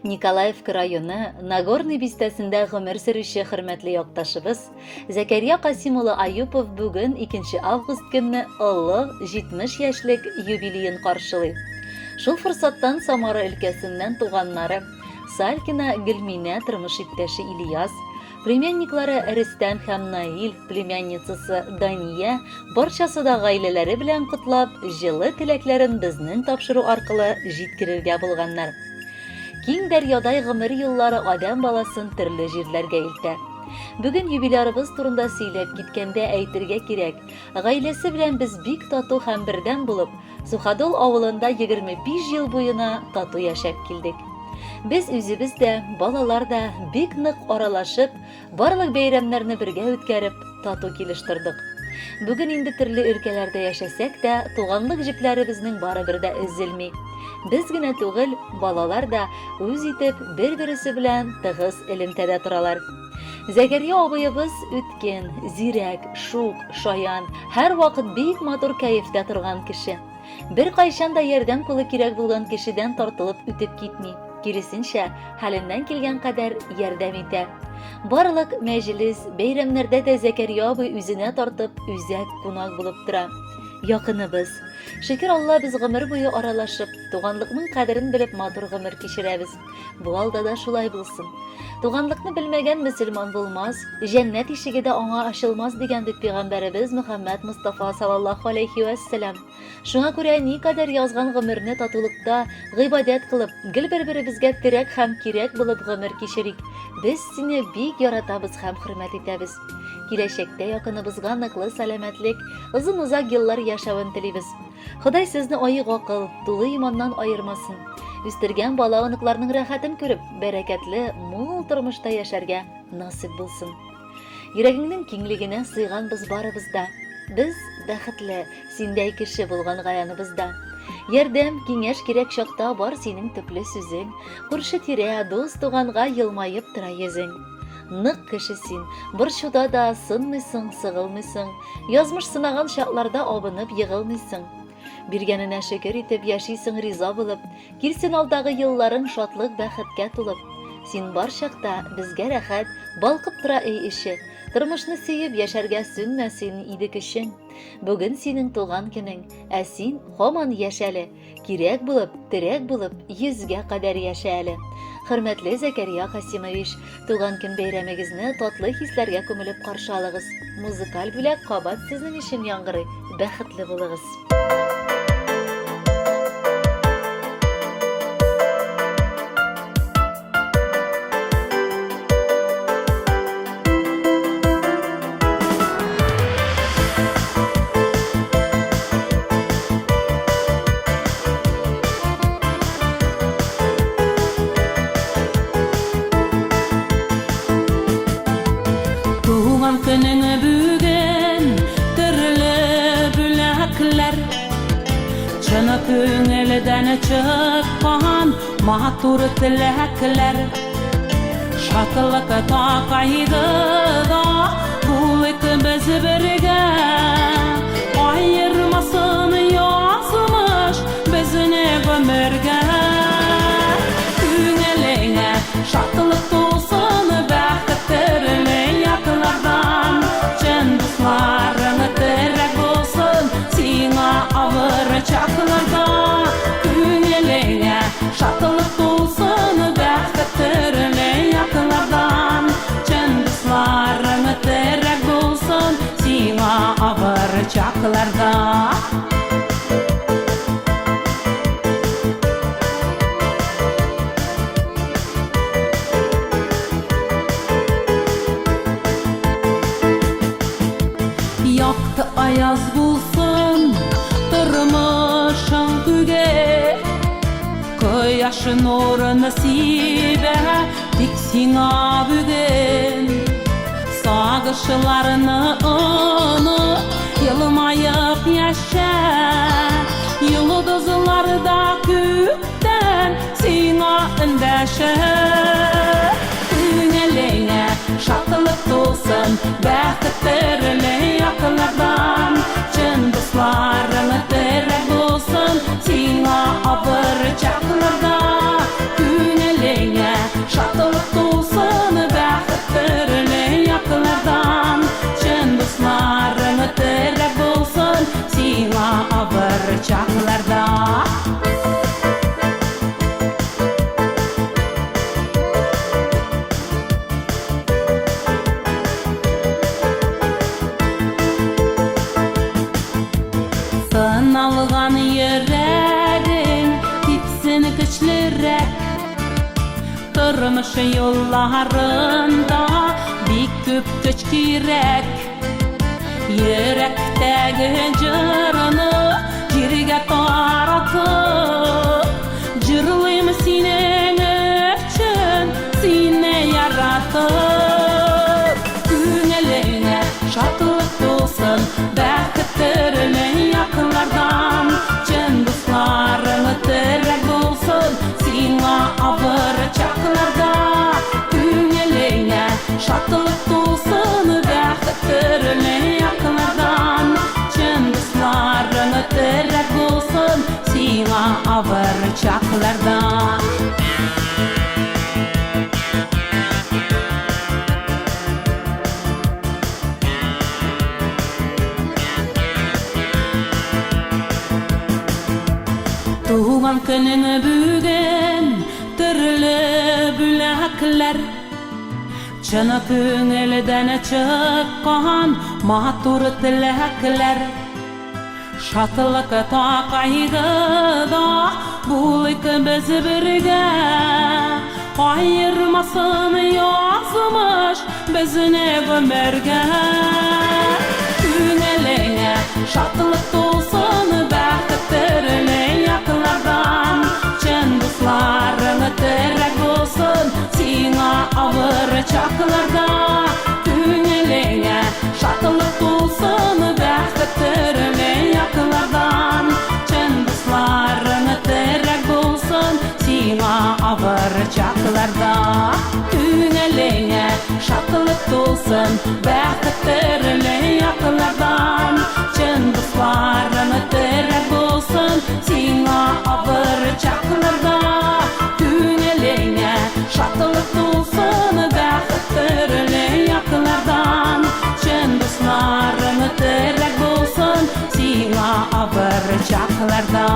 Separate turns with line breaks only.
Николаевка районы Нагорный бистәсендә гомер сөрүче хөрмәтле якташыбыз Зәкәрия Касим улы Аюпов бүген 2 август көнне олы 70 яшьлек юбилеен каршылый. Шул форсаттан Самара өлкәсеннән туганнары Салькина Гөлминә тормыш иптәше Ильяс, Племянниклары Рөстәм һәм Наил, племянницасы Дания, барчасы да гаиләләре белән котлап, җылы теләкләрен безнең тапшыру аркылы җиткерергә булганнар. Киң дәрьядай гомер юллары адәм баласын төрле җирләргә илтә. Бүген юбилярыбыз турында сөйләп киткәндә әйтергә кирәк, гаиләсе белән без бик тату һәм бердәм булып, Суходол авылында 25 ел буена тату яшәп килдек. Без үзебез дә, балалар да бик нык аралашып, барлык бәйрәмнәрне бергә үткәреп, тату килеш тордык. Бүген инде төрле өлкәләрдә яшәсәк тә, туганлык җепләребезнең барыбер дә өзелми. Без генә түгел, балалар да үз итеп, бер-бересе белән тыгыз элемтәдә торалар. Зәкәрия абыебыз үткен, зирәк, шук, шаян, һәрвакыт бик матур кәефтә торган кеше. Беркайчан да ярдәм кулы кирәк булган кешедән тартылып үтеп китми. Киресенчә, хәленнән килгән кадәр ярдәм итә. Барлык мәҗлес, бәйрәмнәрдә дә Зәкәрия абый үзенә тартып, үзәк кунак булып тора. Якыныбыз. Шөкер Алла, без гомер буе аралашып, туганлыкның кадерен белеп матур гомер кичерәбез. Бу алда да шулай булсын. Туганлыкны белмәгән мөселман булмас, җәннәт ишеге дә аңа ачылмас дигән бит пәйгамбәребез Мөхәммәд Мостафа саллаллаһу алейхи вәссәлам. Шуңа күрә никадәр язган гомерне татулыкта гыйбадәт кылып, гел бер-беребезгә терәк һәм кирәк булып гомер кичерик. Без сине бик яратабыз һәм хөрмәт итәбез. Киләчәктә якыныбызга ныклы сәламәтлек, озын-озак еллар яшәвен телибез. Ходай сезне аек акыл, тулы иманнан аермасын. Үстергән бала-оныкларның рәхәтен күреп, бәрәкәтле, мул тормышта яшәргә насыйп булсын. Йөрәгеңнең киңлегенә сыйганбыз барыбыз да. Без бәхетле, синдәй кеше булганга яныбызда. Ярдәм, киңәш кирәк чакта бар синең төпле сүзең. Күрше-тирә, дус-туганга елмаеп тора йөзең. Нык кеше син, борчуда да сынмыйсың, сыгылмыйсың. Язмыш сынаган чакларда абынып егылмыйсың. Биргәненә шөкер итеп яшисең риза булып. Килсен алдагы елларың шатлык-бәхеткә тулып. Син бар чакта безгә рәхәт, балкып тора өй эче. Тормышны сөеп яшәргә сүнмәсен иде көчең. Бүген синең туган көнең, ә син һаман яшь әле. Кирәк булып, терәк булып, йөзгә кадәр яшә әле. Хөрмәтле Зәкәрия Касимович, туган көн бәйрәмегезне татлы хисләргә күмелеп каршы алыгыз. Музыкаль бүләк кабат сезнең өчен яңгырый. Бәхетле булыгыз!
Туган көнең бүген төрле бүләкләр Чын күңелдән чыккан Матур теләкләр Шатлык такайды да Булыйк без бергә Аермасын язмыш Безне гомергә Күңелеңә шатлык тулсын Бәхет төрле яклардан Чын дусларың терәк булсын Сиңа авыр чакларда Күңелеңә шатлык тулсын, Бәхет төрле яклардан. Чын дусларың терәк булсын Сиңа авыр чакларда. Якты аяз булсын тормышың күге, Кояш нурын сибә тик сиңа бүген. Сагышларны оныт, елмаеп яшә. Йолдызлар да күктән сиңа эндәшә. Күңелеңә шатлык тулсын, бәхет төрле яклардан. Чын дусларың терәк булсын сиңа авыр чакларда. Күңелеңә чакларда. Сыналган йөрәгең типсен көчлерәк. Тормыш юлларында бик күп көч кирәк. Йөрәктәге җырны җиргә таратып, җырлыйм синең өчен, сине яратып. Күңелеңә шатлык тулсын, бәхет төрле яклардан, чын дусларың терәк булсын сиңа авыр чакларда. Күңелеңә шатлык тулсын, бәхет төрле яклардан, чын дусларың терәк булсын сиңа авыр чакларда. Туган көнең бүген, төрле бүләкләр, чын күңелдән чыккан матур теләкләр. Шатлыкта, кайгыда булыйк без бергә, аермасын язмыш безне гомергә. Күңелеңә шатлык тулсын, бәхет төрле яклардан, чын дусларың терәк булсын сиңа авыр чакларда. Күңелеңә шатлык тулсын, бәхет төрле яклардан, чын дусларың терәк булсын сиңа авыр чакларда. Күңелеңә шатлык тулсын, бәхет төрле яклардан, чын дусларың терәк булсын сиңа авыр чакларда. Күңелеңә шатлык тулсын, бәхет төрле яклардан, чын дусларың терәк булсын сиңа авыр чакларда.